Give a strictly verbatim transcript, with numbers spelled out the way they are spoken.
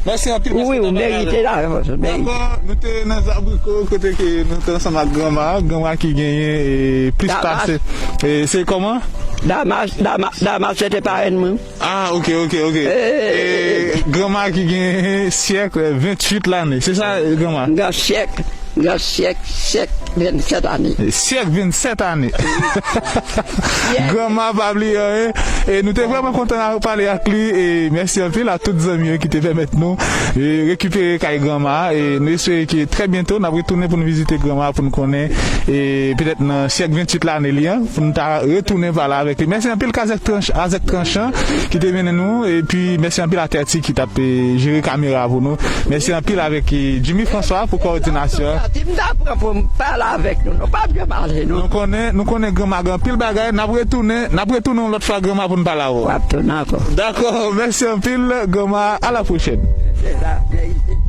Mèsi anpil, mèsi. Wi, ou merite la repons, ou merite. Dakò, nou te nan Zabriko, kote ke nou te ansanm ak granma, granma ki genyen e, plis pase. E, se kòman? Damas, Damas, Damas, se te parèn mwen. Ah, ok, ok, ok. E, granma ki gen syèk, e, venntuit lane. Se sa, e, granma? Gen syèk, gen syèk, syèk vennsèt ane. E, syèk vennsèt ane. Granma pa bliye anyen. E nou te vrèman kontan pale ak li. E mèsi anpil a tout zanmi yo ki te pèmèt nou, e, rekipere kay granma. E nou espere ke trè byento, n ap retounen pou nou vizite granma, pou nou konnen, e petèt nan syèk venntuit lane li an, pou nou ta retounen pale avèk li. Mèsi anpil Kazèk Tranch-, Azèk Tranchan ki te mennen nou, epi mèsi anpil a Tèti ki t ap, e, jere kamera pou nou. Mèsi anpil avèk, e, Jimmy François pou kowòdinasyon an. Di m ta pran pou m pale avèk nou. Nou p ap janm ale, non. Nou konnen, nou konnen granma gen anpil bagay. N ap retounen, n ap retounen yon lòt fwa granma pou n pale avè w. W ap tounen ankò. Dakò, mèsi anpil granma. À la prochaine. Se sa, verite.